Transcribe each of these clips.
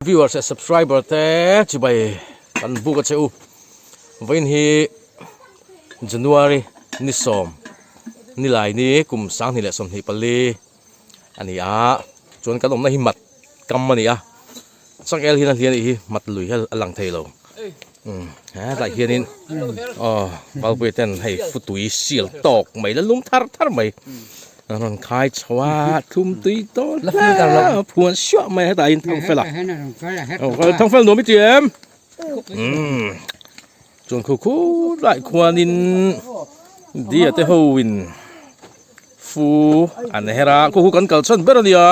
Viewers leh subscriber te chibai kan buk a che u. Vawiin hi January ni sawm nilai ni kum 2024 a ni a, chuan kan awmna hi mat kam a ni a, changel hian a hlian nih hi mat lui hi a lang thei lo. Umm hetlai hianin aw valpuia ten hei futui sial tawk mai la lum thar thar mai an rawn khai chho a thlum tui dawn hle phuan suah mai hetah hian thang fel a thang fel nuam i ti em umm chuan khu khu lai khuanin dia te ho in fu an her a khu khu kan kal chhan ber a nia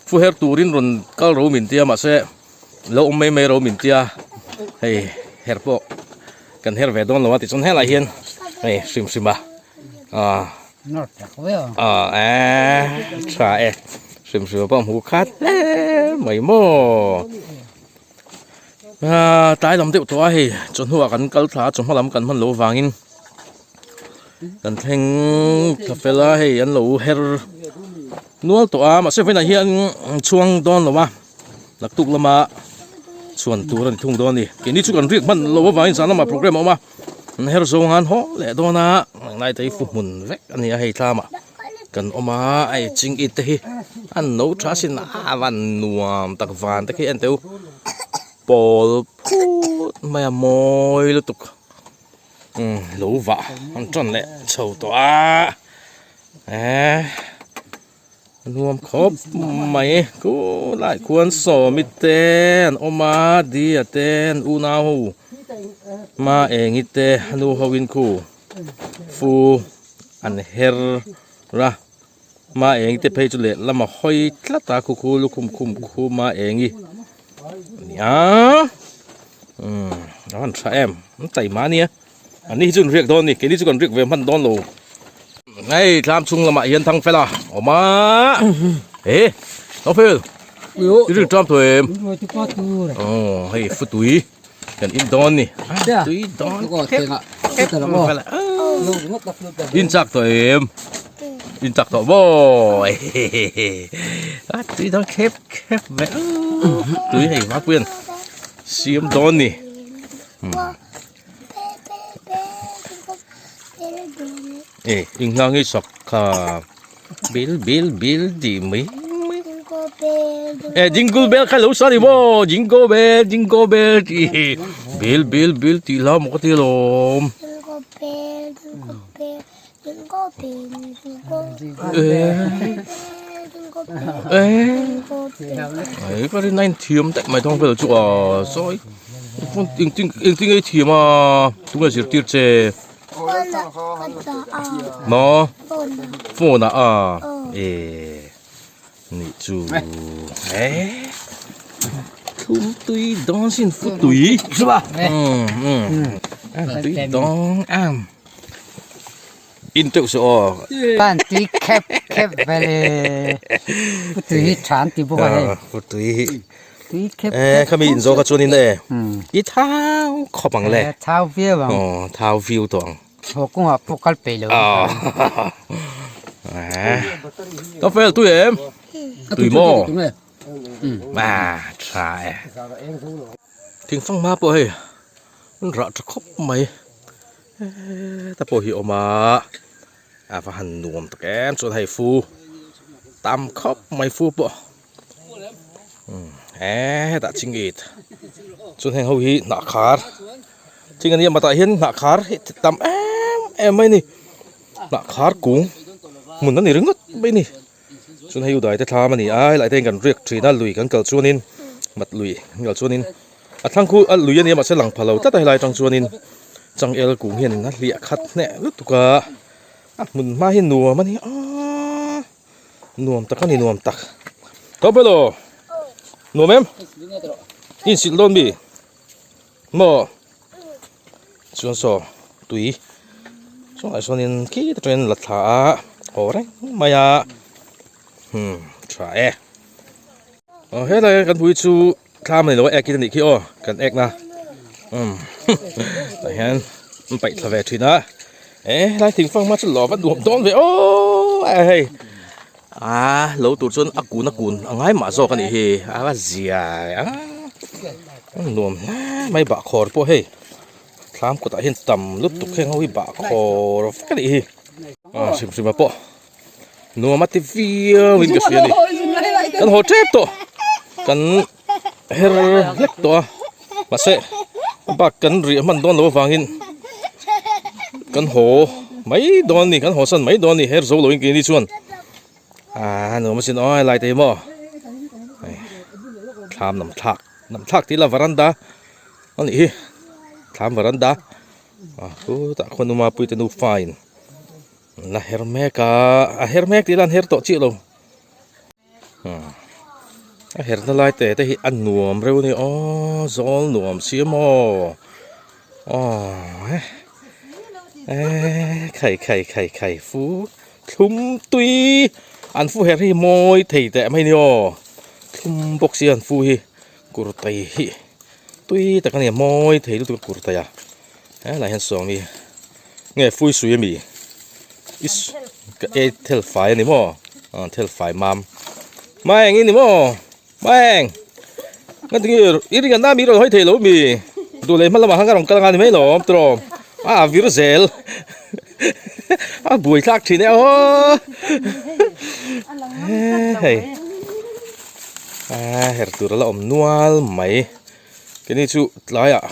fu her turin rawn kal ro min tia mahse. Lo awm mai mai ro min tia hei her pawh kan her ve dawn lo a tichuan helai hian hei hrim hrim a ah ah eh tha e hrim hrim a pawh hmu khat hle mai maw ah tlai lam deuh tawh a hei chawhnu ah kan kal thla a chawhma lam kan hman loh avangin kan thleng thla fel a hei an lo her nual tawh a mahse vawiinah hian chhuang dawn lo a. Naktuk lama chhuan tur a ni thung dawn a ni. Keini chu kan riak hman lo avangin zan lamah program a awm a, an her zawng an haw leh dawn a, ngai te hi fu hmun vek a ni a hei tlamah kan awm a, hei ching it te hi an no tha sin a van nuam tak van te khi en teh u pawl phut mai a mawi lutuk umm lo vah an tan leh chho tawh a eh. Nuam khawp mai khulai khuan sawmi te an awm a dia te an unau ho hma engi te a nu ho in khu fu an her a hma engi te phei chu lehlam a hawi tlat a khu khu lukhum khum khu hma engi a ni a umm a han tha em an taima a nia. An ni hi chu an riak dawn a ni keini chu kan riak ve hman dawn lo. Hei thlam chhung lamah hian thang fel a awm a he Thangfel i ring ṭam tawh em aw hei futui kan in dawn ni tui dawn khep khep fel a in chak tawh em in chak tawh maw a tui dawn khep khep ve tui hei mapuian siam dawn ni. E eng hna nge sak kha bel bel bel tih mai mai e jingle bell kha lo sa ni maw jingle bell jingle bell tih bel bel bel tih hla maw ka ti alawm e e ka rin a inthiam daih mai thawng vel chu a sawi engtin engtin nge i thiam a tunge zirtir che maw phone ah a e nih chu e thlum tui dawn sin fu tui tui dawn em. In teuh suh aw. Pan tui khep khep vel e. Pu tui hi tha an ti bawk a hei. Pu tui hi. Tui khep khep. E khami in zawk a chuan in e. I thau khawp ang le. Thau viau ang. Aw thau viau tawh ang. Haw kawngah pawh kal peih lo. Ka fel tui em? Tui maw? A tha e. Thingfang hma pawh hei an rah tha khawp mai. Heta pawh hi a awm a a va han nuam tak em chuan hei fu tam khawp mai fu pawh hetah chingit chuan heng ho hi hnah khar thing a nia matah hian hnah khar hi tam em em mai a ni hnah khar kung hmun a ni ringawt mai a ni chuan hei u dai te thlam a ni a helai te hian kan riak thin a lui kan kal chuanin mat lui kan kal chuanin a thlang khu a lui a nia mahse lang pha lo tlat a helai atang chuanin changel kung hianin a hliah khat hneh lutuk a a hmun hma hi nuam a ni a nuam tak a ni nuam tak tawp elaw nuam em insilh dawn mi maw chuan saw tui chungah sawnin khi te chuan la thla a haw reng mai a hmm tha e aw helai a kan pui chu thlam a ni lo a ek in a nih khi aw kan ek na umm tah hian an paih thla ve thin a e helai thingfang hma chu lawm a nuam dawn ve aw a hei a lo tur chuan a kun a kun a ngai mah zawk a nih hi a va zia a. Nuam hle mai bahkhawr pawh hei thlam kutah hian tam lutuk heng ho hi bahkhawr vek a nih hi ah hrim hrim ah pawh nuam a ti viau in ka hria a ni kan haw tep tawh kan her hlek tawh a mahse bak kan rih hman dawn loh avangin kan haw mai dawn a ni kan haw san mai dawn a ni her zo loin keini chuan. Ah nuam asin aw helai te hi maw hei thlam nam thlak nam thlak tih ila varanda a nih hi thlam varanda ah khutah khuan uma puite nufa in an la her mek a a her mek tih ila an her tawh chiah lo ah a her na lai te te hi a nuam reuh a ni aw zawl nuam si a maw aw eh eh khai khai khai khai fu. Thlum tui an fu her hi mawi thei teh mai ni aw thlum bawk si an fu hi kurtai hi tui tak a ni a mawi thei lutuk a kurtai a helai hian sawmi nge fui sui ami i ka ei thel fai a ni maw ah thel fai mam maeng i ni maw maeng nga tinge i ring an ami rawn hawi thei lo mi duh leh hma lamah khan ka rawn kal anga ni mai lawm tiraw a vir zel a buai thlak thin e aw hei a her tur a la awm nual mai keini chu tlaiah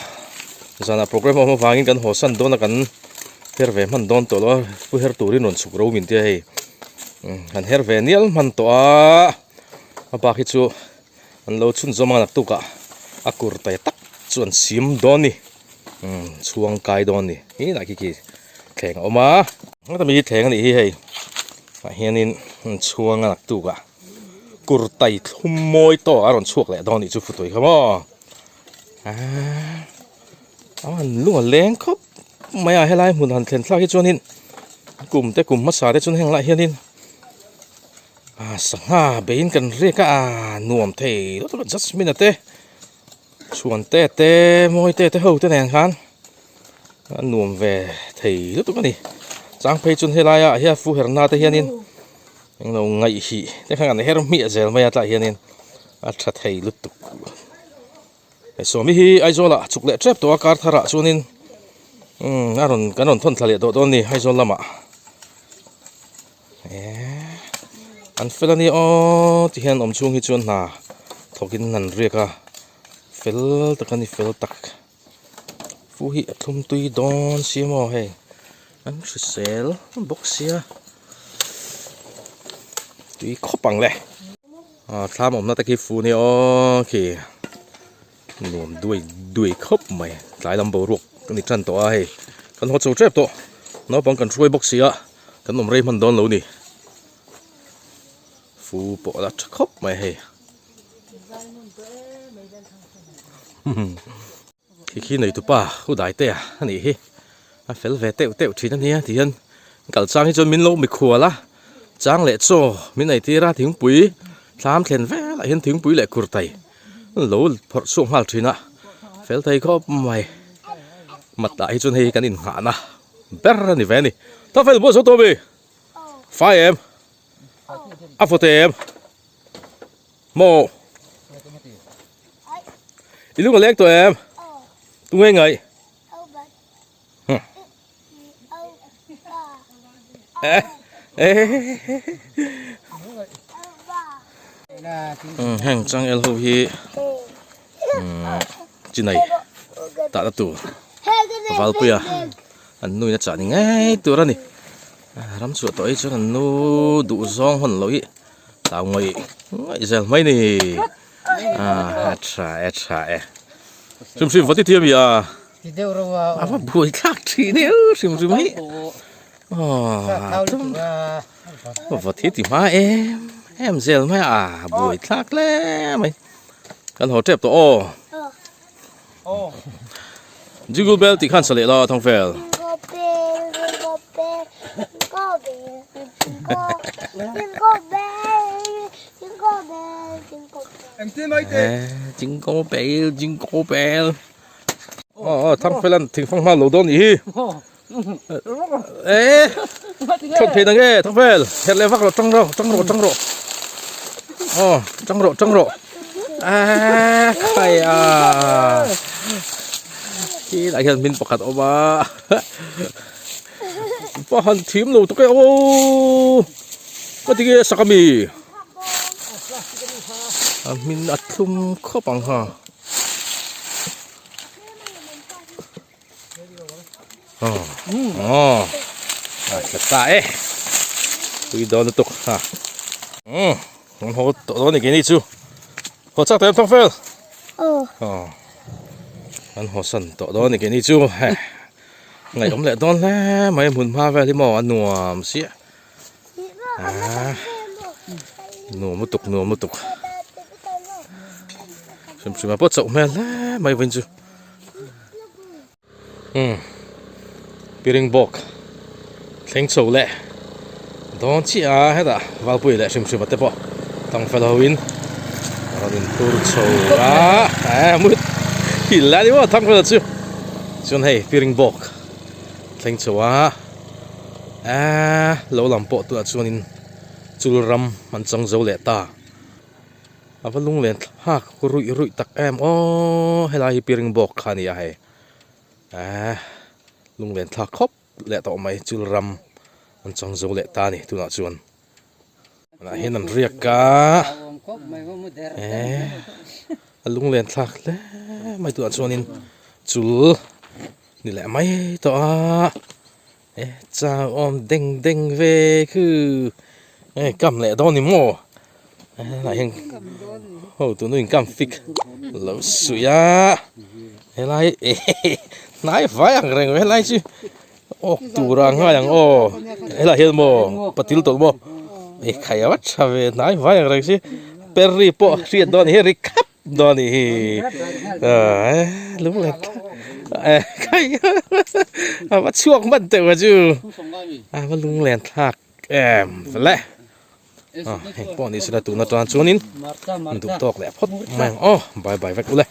zanah program a awm avangin kan haw san dawn a kan her ve hman dawn tawh lo a pu her turin rawn chhuk ro min tia hei kan her ve nial hman tawh a. A bak hi chu an lo chhun zawm a naktukah a kur tai tak chu an sim dawn a ni umm chhuang kai dawn a ni helai khi khi thleng a awm a heta mi hi thleng a nih hi hei tah hianin an chhuang a naktukah kur tai thlum mawi tawk a rawn chhuak leh dawn a nih chu futui kha maw aaa a han lung a leng khawp mai a helai hmun han thlen thlak hi chuanin kum te kum hmasa te chuan heng lai hianin. Ah sangha beiin kan riak a ah nuam thei lutuk a jasmine a te chhuan te te mawi te te ho te nen khan a nuam ve thei lutuk a ni chang phei chuan helai ah hian fu her na te hianin englo ngaih hih te khan an her hmiah zel mai a tlaiah hianin a tha thei lutuk hei sawmi hi Aizawl ah chuk leh tep tawh a kar thar ah chuanin umm a rawn kan rawn thawn thla leh tawh dawn a ni Aizawl lamah. Eee an fel a nia aw ti hian awm chhung hi chuan hna thawk in an riak a fel tak a ni fel tak fu hi a thlum tui dawn sia maw hei an hrisel bawk sia tui khawp ang le ah thlam awmna te khi fu nia aw khi. Nuam duai duai khawp mai tlai lam boruak a ni tan tawh a hei kan haw chho tep tawh naupang kan hruai bawk si a kan awm rei hman dawn lo ni fu pawh a la tha khawp mai hei khi khi nei tupa u dai te a nih hi a fel ve teuh teuh thin a nia ti hian kal chang hi chuan min lo mikhual a chang leh chaw min ei tir a thingpui thlam thlen velah hian thingpui leh kurtai. Lo phawrh chhuak nghal thin a fel thei khawp mai matah hi chuan hei kan inngahna ber a ni ve a ni ta fel buai zo tawh mi fai em a fawt em maw i lung a leng tawh em tunge ngaih Heng changel ho hi chinai tahna tur valpuia an nu in a chah ni ngei tur a ni ram chhuah tawh hi chuan an nu duh zawng hawn loh hi tau ngawih ngawih zel mai ni a tha e tha e hrim hrim vati thiam i a. Ti deuh reuh a. A va buai thlak thin e hrim hrim hi. Aw va thi ti hma em em zel mai a buai thlak hle mai. Kan haw tep tawh aw. Jingle bell tih khan sa leh la Thangfel. Jingle bell, jingle bell, jingle bell, jingle bell, jingle bell, jingle bell. Jingle bell, jingle bell. Aw aw Thangfelan thingfang hma lo dawn nih hi. Eee thawt thei nang e Thangfel herh leh vak rawh tang rawh tang rawh tang rawh aw tang rawh tang rawh. A khai a khi lai hian hmin pakhat a awm a pa han thim lo tak e aw ka ti nge sak ami a hmin a thlum khawp ang ha Aw a tla ta e tui dawn lutuk ha umm an haw tawh dawn a ni keini chu haw chak tawh em thawng fel aw an haw san tawh dawn a ni keini chu he ngaihawm leh dawn hle mai hmun hma vel hi maw a nuam sia ah nuam lutuk nuam lutuk hrim hrim ah pawh chauh hmel hle mai vawiin chu. Umm piring bawk thleng chho leh dawn chiah a hetah valpui leh hrim hrim a te pawh tang fel ho in a rawn in phur chho a eh mut hil lai ni maw thang fel chu chuan hei piring bawk thleng chho a eh lo lam pawh tunah chuanin chul ram an chang zo leh ta. A va lunglen thlak ruih ruih tak em aw helai hi piring bawk kha a ni a hei ehh lunglen thlak khawp leh tawh mai chul ram an chang zo leh ta a ni tunah chuan tunah hian an riak a ehh a lunglen thlak hle mai tunah chuanin chul ni leh mai tawh a. E chau awm deng deng ve khu e kam leh dawn ni maw helai hian ho tunu in kam fik lo suih a helai hnai vai ang reng helai chu awk tur a ngai ang aw helai hian maw patil tawlh maw e khai a va tha ve hnai vai ang reng si perri pawh hriat dawn a ni hi ri khap. Dawn nih hi lung leh khai a va chhuak hman teuh a chu a va lung len thlak em vele heng pawh ni sela tun atang chuanin duh tawk leh phawt mai ang aw bye bye vek ule.